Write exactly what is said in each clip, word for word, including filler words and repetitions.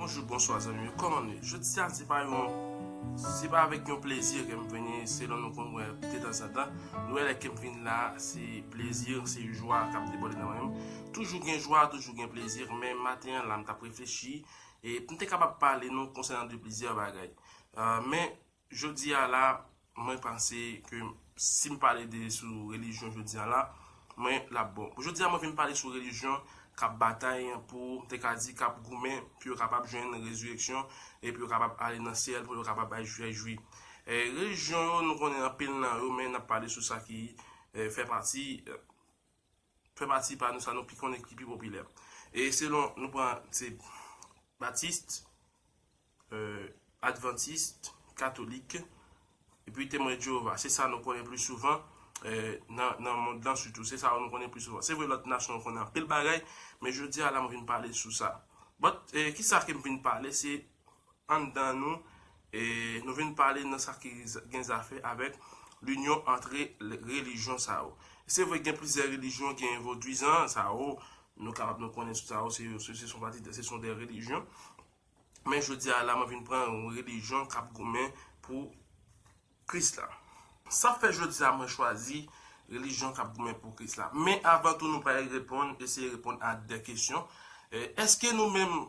Bonjou, bonswa zanmi yo, kòman nou ye? Jodi a se pa yon, se pa avèk yon plezi ke m vini, selon nou konn wè detanzantan. Nou wè lè ke m vin la, se plezi, se jwa k ap debòde nan men m. Toujou gen jwa, toujou gen plezi, men maten an la m t ap reflechi, e m te kapab pale nou konsènan de plizyè bagay. Men jodi a la, mwen panse ke si m pale de sou relijyon jodi a la, mwen l ap bon. Pou jodi a, mwen vin pale sou relijyon k ap batay pou, m te ka di, k ap goumen pou yo kapab jwenn rezireksyon e pou yo kapab ale nan syèl, pou yo kapab al jwi. E, relijyon yo, nou konnen anpil nan yo, men n ap pale sou sa ki e, fè pati, e, fè pati pa nou, sa nou pi konnen ki pi popilè. E selon nou pran, se Batis, e, Advantis, Katolik, epi Temwen Jewova. Se sa nou konnen pli souvan, e, nan, nan mond lan sitou. Se sa nou konnen pli souvan. Se vre, lòt nasyon konnen anpil bagay, men jodi a la, mwen vin pale sou sa. But, e, kisa ke m vin pale, se anndan nou, e, nou vin pale nan sa ki z- gen zafè avèk linyon antre relijyon sa yo. Se vre, gen plizyè relijyon, gen vodwizan sa yo, nou kapab nou konnen sou sa yo, se, se, se son pati, se son de relijyon. Men jodi a la, mwen vin pran yon relijyon k ap goumen pou Kris la. Sa fè jodi a mwen chwazi relijyon k ap goumen pou Kris la. Men avan tou, nou pral reponn, eseye reponn a de kesyon. E, èske nou menm,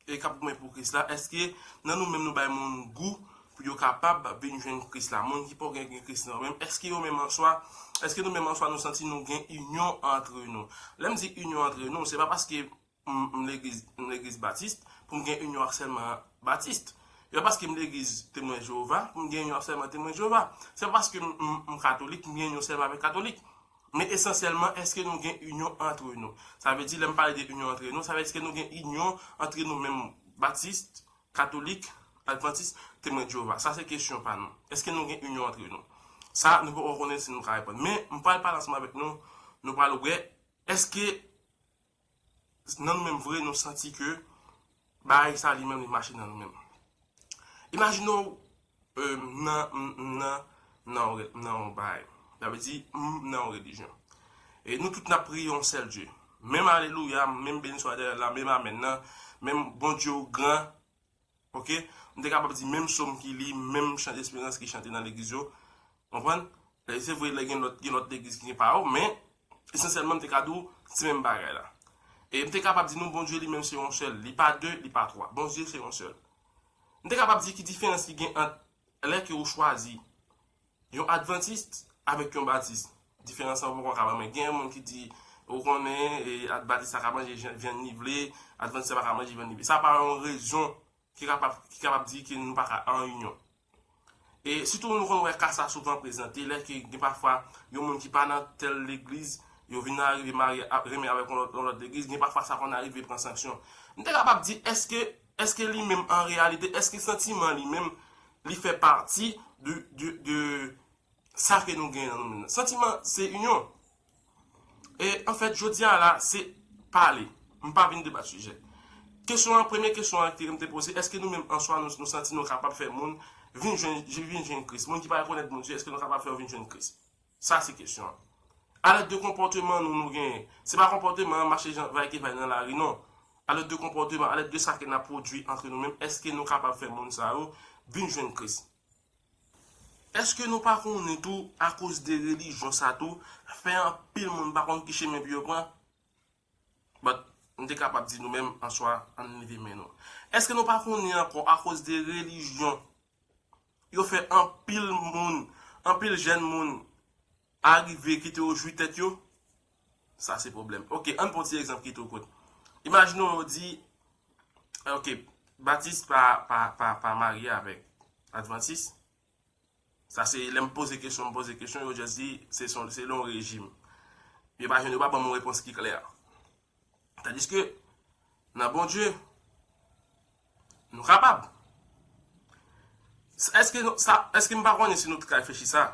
e, k ap goumen pou Kris la, èske nan nou menm nou bay moun gou pou yo kapab vin jwenn Kris la? Moun ki poko gen, gen Kris nan yo menm, èske yo menm an swa, èske nou menm an swa nou santi nou gen inyon antre nou? Lè m di inyon antre nou, se pa paske m, m legliz, m legliz Batis, pou m gen inyon ak sèlman Batis. E pa paske m legliz Temwen Jewova, pou m gen inyon ak sèlman Temwen Jewova. Se pa paske m, m, m katolik, m gen inyon sèlman avèk katolik. Men esansyèlman, èske nou gen inyon antre nou? Sa vle di, lè m pale de inyon antre nou, sa vle di èske nou gen inyon antre nou menm Batis, Katolik, Advantis, Temwen Jewova? Sa se kesyon pa nou. Èske nou gen inyon antre nou? Sa, nou poko konnen si nou ka reponn. Men, m pral pale ansanm avèk nou, nou pral wè, èske nan nou menm vre, nou santi ke bagay sa li menm li mache nan nou menm. Imajine w, e, nan, nan, nan, nan yon bagay. Sa vle di, m nan yon relijyon. E nou tout n ap priye yon sèl Dye. Menm alelouya, menm beniswa etènèl la, menm amèn nan, menm Bondye w gran, oke? M te kapab di menm sòm ki li, menm chan desperans ki chante nan legliz yo. Konprann? E se vre, lè gen lòt, gen lòt legliz ki gen pa yo, men esansyèlman, m te ka di w, se menm bagay la. E m te kapab di nou, Bondye li menm se yon sèl. Li pa de, li pa twa. Bondye se yon sèl. M te kapab di ki diferans ki gen ant lè ke ou chwazi yon advantis avèk yon batis. Diferans lan poko ka ban mwen. Gen moun ki di, ou konnen, e, ad- batis la ka manje jan- vyann li vle, advantis la pa ka manje vyann li vle. Sa pa yon rezon ki kapab, ki kapab di ke nou pa ka an inyon. E sitou nou konn wè ka sa souvan prezante, lè ke gen pafwa yon moun ki pa nan tèl legliz, yo vin arive marye ap renmen avèk yon lòt, yon lòt legliz, gen pafwa sa konn arive pran sanksyon. M te kapab di, èske, èske li menm an reyalite, èske santiman li menm, li fè pati de, de, de sa ke nou gen nan nou menm nan? Santiman, se inyon. E, anfèt, jodi a la, se pale. M pa vin debat sijè. Kesyon an, premye kesyon an ke m te poze, èske nou menm an swa nou, nou santi nou kapab fè moun vin jwenn, vin jwenn Kris? Moun ki pa rekonèt Bondye, èske nou kapab fè yo vin jwenn Kris? Sa se kesyon an. Alèd de konpòteman nou, nou genyen. Se pa konpòteman mache jan vay ki vay nan lari, non. Alèd de konpòteman, alèd de sa ke n ap pwodui antre nou menm, èske nou kapab fè moun sa yo vin jwenn Kris? Èske nou pa konnen tou, akoz de relijyon sa tou, fè anpil moun pa konn ki chemen pou yo pran? But, m te kapab di nou menm an swa, ann leve men nou. Èske nou pa konnen ankò, akoz de relijyon, yo fè anpil moun, anpil jèn moun, arive kite yo jwi tèt yo? Sa se pwoblèm. Oke, ann pran ti egzanp ki tou kout. Imajine w di, oke, batis pa, pa, pa, pa marye avèk advantis. Sa se lè m poze kesyon, m poze kesyon, yo just di, se son, se yon rejim. Yo pa jwenn, yo pa ban m yon repons ki klè. Tandiske, nan Bondye, nou kapab. Èske nou, sa, èske m pa konnen si nou tout ka reflechi sa?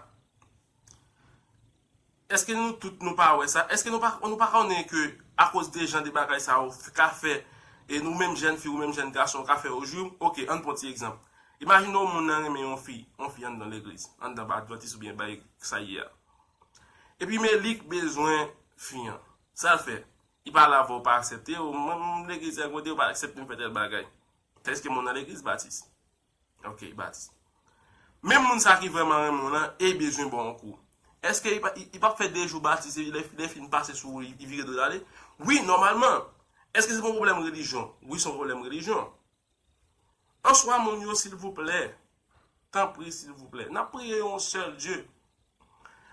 Èske nou tout nou pa wè sa? Èske nou pa, nou pa konnen ke akoz de jan de bagay sa yo ka fè, e nou menm jèn fi, ou menm jèn gason, ka fè yo jwi? Oke, ann pran ti egzanp. Imajine yon moun nan renmen yon fi, yon fi anndan legliz, anndan advantis oubyen bay sa ye a. Epi men li k bezwen fi an. Sa l fè? Li pale avè w, pa aksepte w, mwen menm legliz a kote yo pa aksepte m fè tèl bagay. Èske moun nan legliz batis? Ok, batis. Menm moun sa ki vrèman renmen w lan, e bezwen ba w yon kou. Èske li pa, li, li p ap fè de jou batis, e lè, lè fin pase sou ou, li, li vire do l ale? Wi, nòmalman. Èske se pa yon pwoblèm relijyon? Wi, se yon pwoblèm relijyon. Answa moun yo, silvouplè, tanpri, silvouplè, n ap priye yon sèl Dye.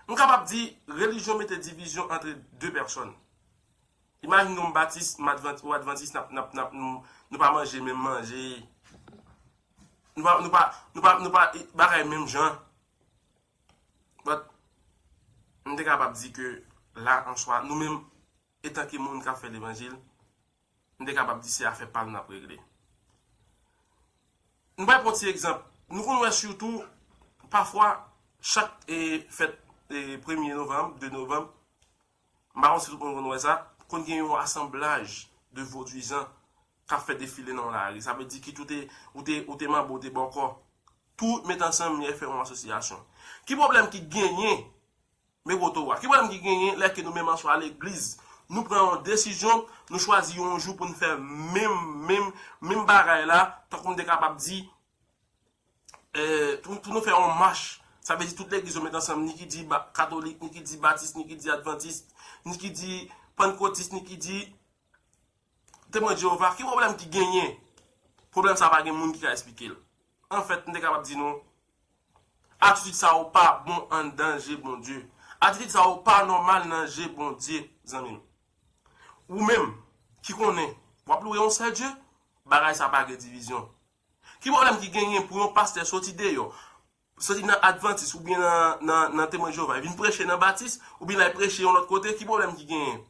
M kapab di, relijyon mete divizyon antre de pèsòn. Imajine w, m batis, m advant-, ou advantis, n ap, n ap, n ap, nou, nou pa manje menm manje. Nou pa, nou pa, nou pa, nou pa bagay menm jan. But, m te kapab di ke la, answa, nou menm, etanke moun k ap fè levanjil, m te kapab di se afè pa l n ap regle. Nou pral pran ti egzanp. Nou konn wè sitou, pafwa, chak e, fèt e, premye novanm, de novanm, m pa konn si tout moun konn wè sa, konn gen yon asanblaj de vodwizan k ap fè defile nan yon lari. Sa vle di ki tou te, ou te, ou te manbo, ou te bòkò. Tout met ansanm, y fè yon asosyasyon. Ki pwoblèm ki genyen? Men gwo towa. Ki pwoblèm ki genyen lè ke nou menm answa legliz, nou pran yon desizyon, nou chwazi yon jou pou nou fè menm, menm, menm bagay la, tankou m te kapab di, eh, pou, pou nou fè yon mach. Sa vle di tout legliz yo met ansanm, ni ki di ba-, katolik, ni ki di batis, ni ki di advantis, ni ki di pannkotis, ni ki di Temwen Jewova, ki pwoblèm ki genyen? Pwoblèm sa pa gen moun ki ka esplike l. Anfèt, m te kapab di nou, atitid sa yo pa bon anndan je Bondye. Atitid sa yo pa nòmal nan je Bondye, zanmi m. Ou menm, ki konnen, w ap loure yon sèl Dye, bagay sa pa gen divizyon. Ki pwoblèm ki genyen pou yon pastè soti deyò, soti nan advantis oubyen nan, nan, nan temwen Jewova, vin preche nan batis, oubyen l al preche yon lòt kote, ki pwoblèm ki genyen?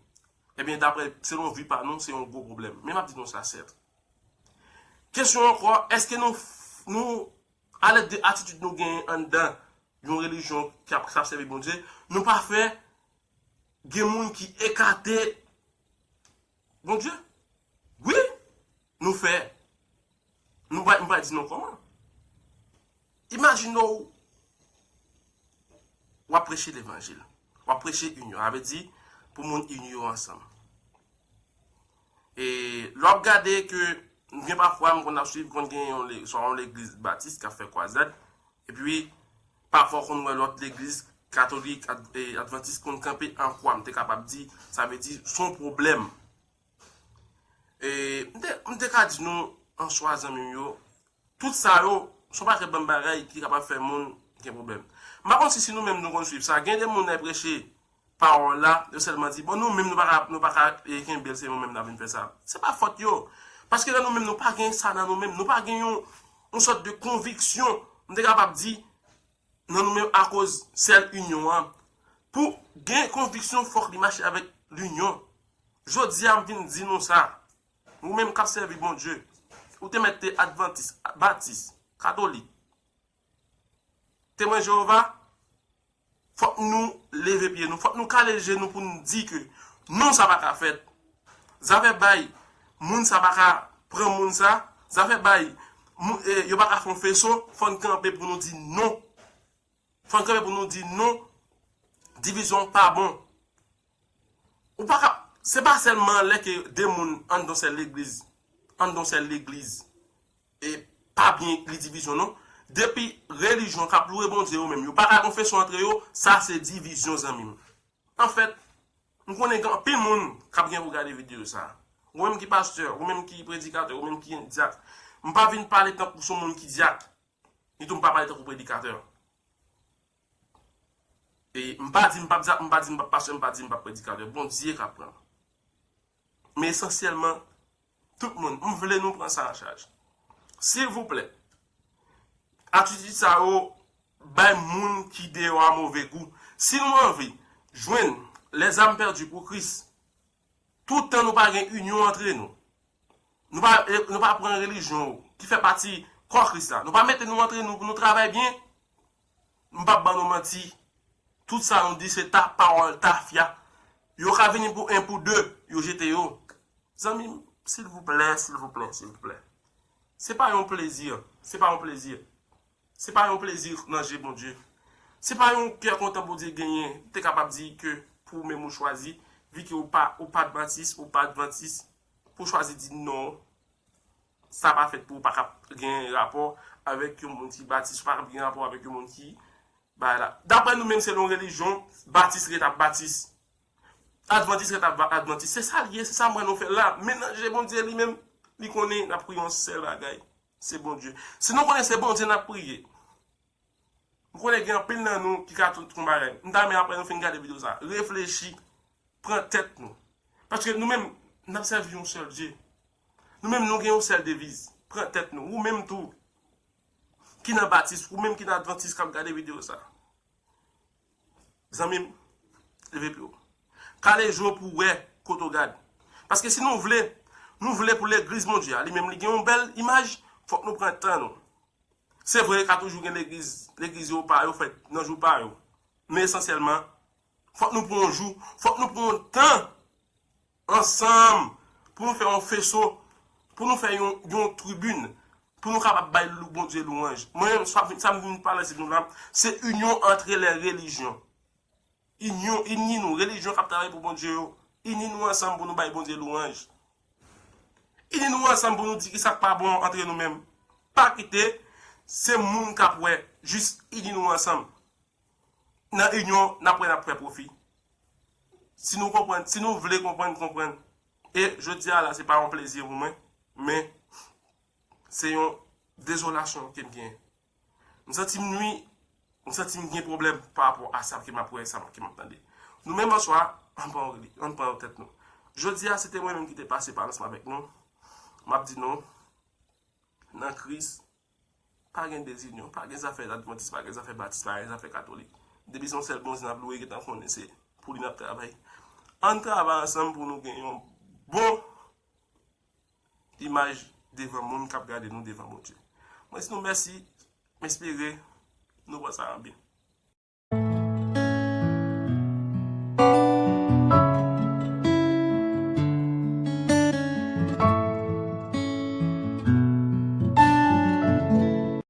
Ebyen, daprè, selon vi pa nou, se yon gwo pwoblèm. Men m ap di nou sa sèt. Kesyon ankò, èske nou, nou, alèd de atitid nou genyen anndan yon relijyon k ap, k ap sèvi Bondye, nou pa fè gen moun ki ekate Bondye? Wi, nou fè. Nou pa, nou pa di non kòman. Imajine w, w ap preche levanjil. W ap preche inyon. Sa vle di, pou moun ini yo ansanm. E lè w ap gade ke, gen pafwa, m konn ap swiv, konn gen yon le-, swa yon legliz batis k ap fè kwazad, epi, pafwa, w konn wè lòt legliz, katolik, ad-, e, advantis, konn kanpe an kwa, m te kapab di, sa vle di, s on pwoblèm. E, m te, m te ka di nou, answa, zanmi m yo, tout sa yo, s on pakèt bann bagay ki kapab fè moun gen pwoblèm. M pa konn si, si nou menm nou konn swiv sa. Gen de moun nan preche pawòl la, yo sèlman di, bon, nou menm nou pa ka, nou pa ka, e, kenbe l, se nou menm n ap vin fè sa. Se pa fòt yo. Paske lè nou menm nou pa gen sa nan nou menm, nou pa gen yon, yon sòt de konviksyon, m te kapab di, nan nou menm akoz sèl inyon an. Pou gen konviksyon, fòk li mache avèk linyon. Jodi a, m vin di nou sa. Ou menm k ap sèvi Bondye, ou te mèt te advantis, batis, katolik, temwen Jewova, fòk nou leve pye nou, fòk nou kale je nou pou nou di ke non, sa pa ka fèt. Zafè bay moun sa pa ka pran moun sa, zafè bay moun, e, yo pa ka fè yon feson, fò n kanpe pou nou di non. Fò n kanpe pou nou di non, divizyon pa bon. Ou pa ka, se pa sèlman lè ke de moun anndan sèl legliz, anndan sèl legliz, e pa byen li divizyon non. Depi relijyon k ap loure Bondye yo menm, yo pa ka konfese antre yo, sa se divizyon, zanmi m. Anfèt, m konnen gen anpil moun k ap gen pou gade videyo sa. Ou menm ki pastè, ou menm ki predikatè, ou menm ki dyak. M pa vin pale tankou s on moun ki dyak. Ni tou m pa pale tankou predikatè. E m pa di m p ap dyak, m pa di m p ap pastè, m pa di m p ap predikatè. Bondye k ap pran. Men esansyèlman, tout moun, m vle nou pran sa an chaj. Silvouplè, atitid sa yo bay moun ki deyò a move gou. Si nou anvi jwenn les âmes perdues pour Christ, toutan nou pa gen inyon antre nou, nou pa, nou pa pran relijyon ki fè pati kò Kris la, nou pa mete nou antre nou pou nou travay byen, m p ap ban nou manti. Tout sa nou di se ta pawòl, tafya. Yo ka vini pou en, pou de, yo jete yo. Zanmi m, silvouplè, silvouplè, silvouplè. Se pa yon plezi, se pa yon plezi. Se pa yon plezi nan je Bondye. Se pa yon kè kontan Bondye genyen. M te kapab di ke pou ou menm ou chwazi, vi ke ou pa, ou pa advantis, ou pa advantis, pou chwazi di non. Sa pa fèt pou ou pa ka gen rapò avèk yon moun ki batis, ou pa ka gen rapò avèk yon moun ki bagay la. Daprè nou menm, selon relijyon, batis ret ap batis. Advantis ret ap advantis. Se sa l ye, se sa m wè nou fè la. Menanje Bondye li menm, li konnen n ap priye yon sèl bagay. Se Bondye. Si nou konnen se Bondye n ap priye, m konnen gen anpil nan nou ki ka tout yon bagay. M ta renmen apre nou fin gade videyo sa, reflechi, pran tèt nou. Paske nou menm, n ap sèvi yon sèl Dye. Nou menm, nou gen yon sèl deviz. Pran tèt nou. Ou menm tou, ki nan batis, ou menm ki nan advantis k ap gade videyo sa. Zanmi m, leve pye w. Kale je w pou w wè kote w gad. Paske si nou vle, nou vle pou legliz Bondye a, li menm li gen yon bèl imaj, fòk nou pran tan nou. Se vre, ka toujou gen legliz, legliz yo pa yo fèt nan jou pa yo. Men esansyèlman, fòk nou pran yon jou, fòk nou pran yon tan ansanm pou nou fè yon feso, pou nou fè yon, yon tribin, pou nou kapab bay lou, Bondye lwanj. Mwen, sa, sa m vin pale di nou la, se inyon antre lè relijyon. Inyon, ini nou, relijyon k ap travay pou Bondye yo, ini nou ansanm pou nou bay Bondye lwanj. Ini nou ansanm pou nou di ki sa k pa bon antre nou menm. Pa kite se moun k ap wè, jis ini nou ansanm. Nan inyon, n ap wè n ap fè pwofi. Si nou konprann, si nou vle konprann, konprann. E jodi a la, se pa yon plezi pou mwen, men se yon dezolasyon ke m genyen. M santi m nwi, m santi m gen pwoblèm pa rapò a sa ke m ap wè, sa ke m ap tande. Nou menm answa, ann pran, ann pran tèt nou. Jodi a, se te mwen menm ki te pase pale ansanm avèk nou. M ap di nou, nan Kris, pa gen dezinyon, pa gen zafè advantis, pa gen zafè batis, pa gen zafè katolik. Depi se yon sèl Bondye n ap louwe, gentan konnen se pou li n ap travay. Ann travay ansanm pou nou gen yon bon imaj devan moun k ap gade nou devan Bondye. Mwen di nou mèsi, m espere nou pran sa an byen.